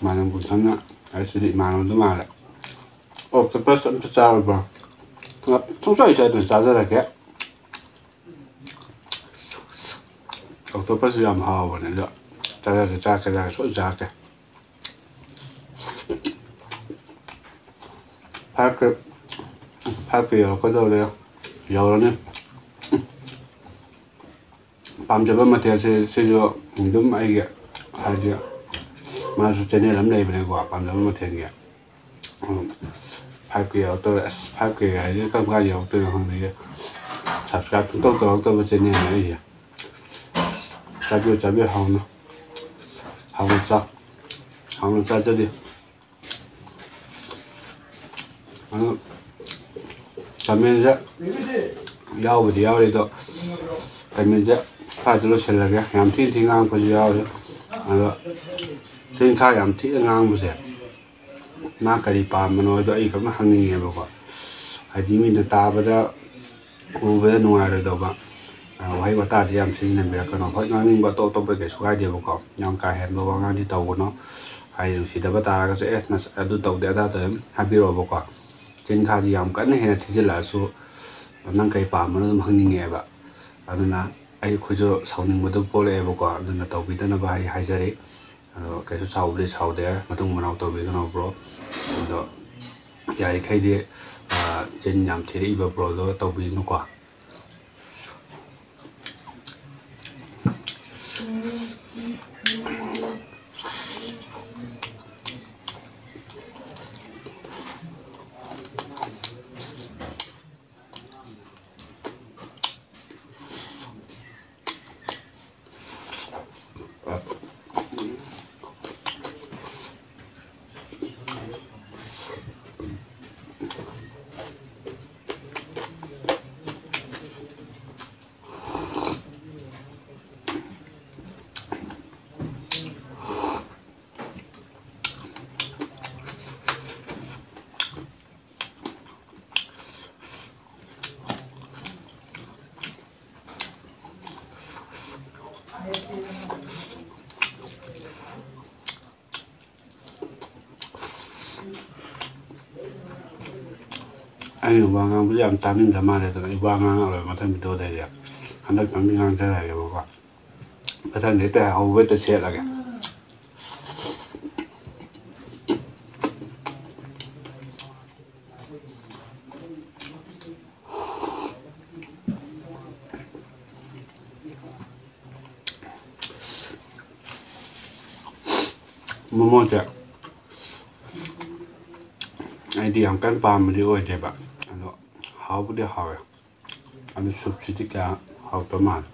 ꯃꯥꯂꯦꯝ ꯀꯣꯟꯁꯝꯅ ꯑꯩꯁꯤꯗꯤ ꯏꯃꯥꯟꯅꯕꯗꯨ ꯃꯥꯜꯂꯦ꯫ ꯑꯣꯛꯇꯣꯄꯁ ꯑꯝꯇ ꯆꯥꯔꯨꯕ꯭ꯔꯣ? ꯁꯨꯡꯆꯥꯏ ꯆꯥꯏꯗꯅ ꯆꯥꯖꯔꯒꯦ꯫ ꯑꯣꯛꯇꯣꯄꯁꯁꯨ ꯌꯥꯝ ꯍꯥꯎꯕꯅꯦ, ꯑꯗꯣ ꯆꯥꯖꯔꯒꯦ, ꯆꯥꯔꯛꯀꯦ, ꯆꯥꯔꯛꯀꯦ, ꯁꯣꯏꯗꯅ ꯆꯥꯔꯛꯀꯦ꯫ ꯐꯥꯏꯚ ꯀꯦ, ꯐꯥꯏꯚ ꯀꯦ ꯌꯧꯔꯛꯀꯗꯧꯔꯦ, ꯌꯧꯔꯅꯤ꯫ ꯄꯥꯝꯖꯕ ꯃꯊꯦꯜꯁꯦ ꯁꯤꯁꯨ ꯑꯗꯨꯝ ꯑꯩꯒꯤ, ꯍꯥꯏꯗꯤ, ꯃꯥꯁꯨ ꯆꯦꯅꯦꯜ ꯑꯃ ꯂꯩꯕꯅꯦꯀꯣ, ꯄꯥꯝꯖꯕ ꯃꯊꯦꯜꯒꯤ꯫ ꯐꯥꯏꯚ ꯀꯦ ꯌꯧꯔꯛꯇꯧꯔꯦ꯫ ꯑꯁ, ꯐꯥꯏꯚ ꯀꯦ ꯍꯥꯏꯁꯦ ꯀꯔꯝ ꯀꯥꯟꯗ ꯌꯧꯔꯛꯇꯣꯏꯅꯣ ꯈꯪꯗꯦ꯫ ꯁꯕꯁꯀ꯭ꯔꯥꯏꯕ ꯁꯨꯡꯇꯧ ꯇꯧꯔꯛꯇꯕ ꯆꯦꯅꯦꯜꯅꯦ ꯑꯩꯁꯦ꯫ ꯆꯥꯕꯤꯌꯨ, ꯆꯥꯕꯤꯌꯨ, ꯍꯥꯎꯅ, ꯍꯥꯎꯅ ꯆꯥꯎ, ꯍꯥꯎꯅ ꯆꯥꯖꯔꯤ꯫ ꯑꯗꯨ ꯀꯃꯦꯟꯁꯦ ꯌꯥꯎꯕꯨꯗꯤ ꯌꯥꯎꯔꯤ, ꯑꯗꯣ ꯀꯃꯦꯟꯁꯦ ꯁ꯭ꯋꯥꯏꯗ ꯂꯣꯏꯁꯤꯜꯂꯒꯦ꯫ ꯌꯥꯝ ꯊꯤꯅ ꯊꯤꯅ ꯉꯥꯡꯉꯛꯄꯁꯨ ꯌꯥꯎꯔꯤ꯫ ꯑꯗꯣ ꯆꯤꯟ ꯈꯥ ꯌꯥꯝ ꯊꯤꯅ ꯉꯥꯡꯕꯁꯦ, ꯃꯥ ꯀꯔꯤ ꯄꯥꯝꯕꯅꯣ ꯍꯥꯏꯗꯣ ꯑꯩ ꯈꯛꯅ ꯈꯪꯅꯤꯡꯉꯦꯕꯀꯣ꯫ ꯍꯥꯏꯗꯤ ꯃꯤꯅ ꯇꯥꯕꯗ, ꯎꯕꯗ ꯅꯨꯡꯉꯥꯏꯔꯣꯏꯗꯧꯕ, ꯑ, ꯋꯥꯍꯩ ꯋꯥꯇꯥꯗꯤ ꯌꯥꯝ ꯁꯤꯖꯤꯟꯅꯕꯤꯔꯛꯀꯅꯣ꯫ ꯍꯣꯏ, ꯉꯥꯡꯅꯤꯡꯕ ꯑꯇꯣꯞ ꯑꯇꯣꯞꯄ ꯀꯩꯁꯨ ꯀꯥꯏꯗꯦꯕꯀꯣ, ꯌꯥꯝ ꯀꯥ ꯍꯦꯟꯕ ꯋꯥꯉꯥꯡꯗꯤ ꯇꯧꯒꯅꯣ꯫ ꯍꯥꯏꯗꯤ ꯅꯨꯡꯁꯤꯗꯕ ꯇꯥꯔꯒꯁꯨ, "ꯑꯦ, ꯅꯁ-, ꯑꯗꯨ ꯇꯧꯗꯦ, ꯑꯗꯥ ꯇꯧꯗꯦ" ꯑꯗꯨꯝ ꯍꯥꯏꯕꯤꯔꯛꯑꯣꯕꯀꯣ꯫ ꯆꯤꯟ ꯈꯥꯁꯤ ꯌꯥꯝ ꯀꯟꯅ ꯍꯦꯟꯅ ꯊꯤꯖꯤꯜꯂꯛꯑꯁꯨ ꯅꯪ ꯀꯩ ꯄꯥꯝꯕꯅꯣ ꯑꯗꯨꯝ ꯈꯪꯅꯤꯡꯉꯦꯕ꯫ ꯑꯗꯨꯅ ꯑꯩ, ꯑꯩꯈꯣꯏꯁꯨ ꯁꯥꯎꯅꯤꯡꯕꯗꯣ ꯄꯣꯛꯂꯛꯑꯦꯕꯀꯣ, ꯑꯗꯨꯅ ꯇꯧꯕꯤꯗꯅꯕ ꯑꯩ ꯍꯥꯏꯖꯔꯤ꯫ ꯑꯗꯣ ꯀꯩꯁꯨ ꯁꯥꯎꯕꯗꯤ ꯁꯥꯎꯗꯦ, ꯃꯇꯨꯡ ꯃꯅꯥꯎ ꯇꯧꯕꯤꯒꯅꯣ ꯕ꯭ꯔꯣ꯫ ꯑꯗꯣ ꯌꯥꯔꯤꯈꯩꯗꯤ, ꯑ, ꯆꯤꯟ ꯌꯥꯝ ꯊꯤꯔꯛꯏꯕ ꯕ꯭ꯔꯣꯗꯣ ꯇꯧꯕꯤꯒꯅꯨꯀꯣ꯫ ꯑꯩꯅ ꯋꯥ ꯉꯥꯡꯕꯁꯦ ꯌꯥꯝ ꯇꯥꯅꯤꯡꯗ ꯃꯥꯜꯂꯦ, ꯑꯗꯨꯅ ꯑꯩ ꯋꯥ ꯉꯥꯡꯉꯔꯣꯏ ꯃꯊꯪ ꯚꯤꯗꯤꯑꯣꯗꯩꯗꯤ꯫ ꯍꯟꯗꯛꯇꯪꯗꯤ ꯉꯥꯡꯖꯔꯒꯦꯕꯀꯣ꯫ ꯃꯊꯪꯗꯤ ꯍꯦꯛꯇ ꯍꯧꯕ ꯍꯦꯛꯇ ꯁꯦꯠꯂꯒꯦ꯫ ꯃꯣꯃꯣꯁꯦ ꯑꯩꯗꯤ ꯌꯥꯝ ꯀꯟꯅ ꯄꯥꯝꯕꯗꯤ ꯑꯣꯏꯗꯦꯕ, ꯑꯗꯣ ꯍꯥꯎꯕꯨꯗꯤ ꯍꯥꯎꯋꯦ꯫ ꯑꯗꯨ ꯁꯨꯞꯁꯤꯗꯤ ꯀꯌꯥ ꯍꯥꯎꯇꯕ ꯃꯥꯜꯂꯦ꯫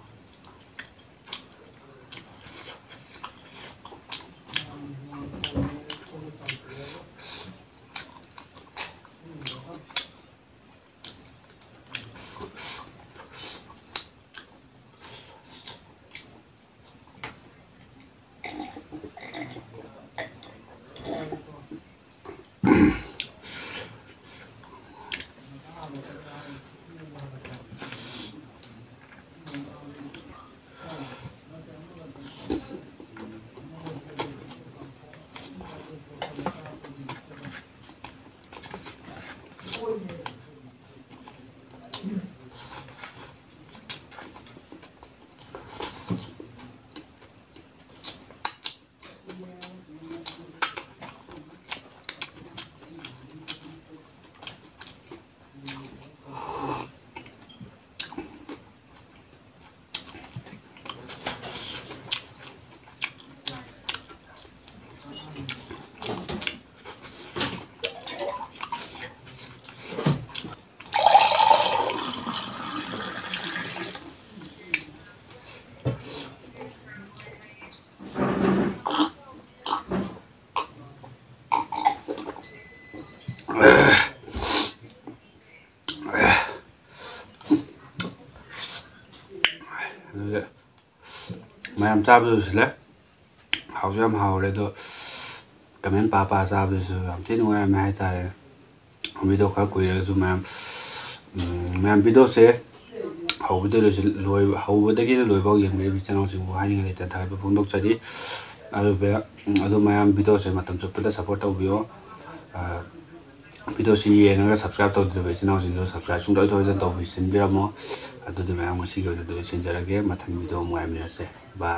ꯑꯗꯨꯒ ꯃꯌꯥꯝ ꯆꯥꯕꯁꯨ ꯂꯣꯏꯁꯤꯜꯂꯦ꯫ ꯍꯥꯎꯁꯨ ꯌꯥꯝ ꯍꯥꯎꯔꯦ꯫ ꯑꯗꯣ ꯀꯃꯦꯟ ꯄꯥ ꯄꯥ ꯆꯥꯕꯗꯨꯁꯨ ꯌꯥꯝ ꯊꯤ ꯅꯨꯡꯉꯥꯏꯔꯝꯃꯦ ꯍꯥꯏꯇꯥꯔꯦ꯫ ꯚꯤꯗꯤꯑꯣ ꯈꯔ ꯀꯨꯏꯔꯒꯁꯨ ꯃꯌꯥꯝ, ꯎꯝ, ꯃꯌꯥꯝ ꯚꯤꯗꯤꯑꯣꯁꯦ ꯍꯧꯕꯗꯩ ꯂꯣꯏꯁꯤꯜ-, ꯂꯣꯏꯕ, ꯍꯧꯕꯗꯒꯤꯅ ꯂꯣꯏꯕꯐꯥꯎ ꯌꯦꯡꯕꯤꯔꯤꯕ ꯏꯆꯤꯟ ꯏꯅꯥꯎꯁꯤꯡꯕꯨ ꯍꯥꯏꯅꯤꯡꯉꯥꯏ ꯂꯩꯇꯅ ꯊꯥꯒꯠꯄ ꯐꯣꯡꯗꯣꯛꯆꯔꯤ꯫ ꯑꯗꯨꯒ, ꯎꯝ, ꯑꯗꯨ ꯃꯌꯥꯝ ꯚꯤꯗꯤꯑꯣꯁꯦ ꯃꯇꯝ ꯆꯨꯞꯄꯗ ꯁꯞꯄꯣꯔꯠ ꯇꯧꯕꯤꯌꯣ꯫ ꯑ, ꯚꯤꯗꯤꯑꯣꯁꯤ ꯌꯦꯡꯉꯒ ꯁꯕꯁꯀ꯭ꯔꯥꯏꯕ ꯇꯧꯗ꯭ꯔꯤꯕ ꯏꯆꯤꯟ ꯏꯅꯥꯎꯁꯤꯡꯁꯨ ꯁꯕꯁꯀ꯭ꯔꯥꯏꯕ ꯁꯨꯡꯁꯣꯏ ꯁꯣꯏꯗꯅ ꯇꯧꯕꯤꯁꯤꯟꯕꯤꯔꯝꯃꯣ꯫ ꯑꯗꯨꯗꯤ ꯃꯌꯥꯝ ꯉꯁꯤꯒꯤ ꯑꯣꯏꯅꯗꯤ ꯂꯣꯏꯁꯤꯟꯖꯔꯒꯦ꯫ ꯃꯊꯪꯒꯤ ꯚꯤꯗꯤꯑꯣ ꯑꯃꯨꯛ ꯉꯥꯏꯃꯤꯟꯅꯔꯁꯦ꯫ ꯕꯥꯏ꯫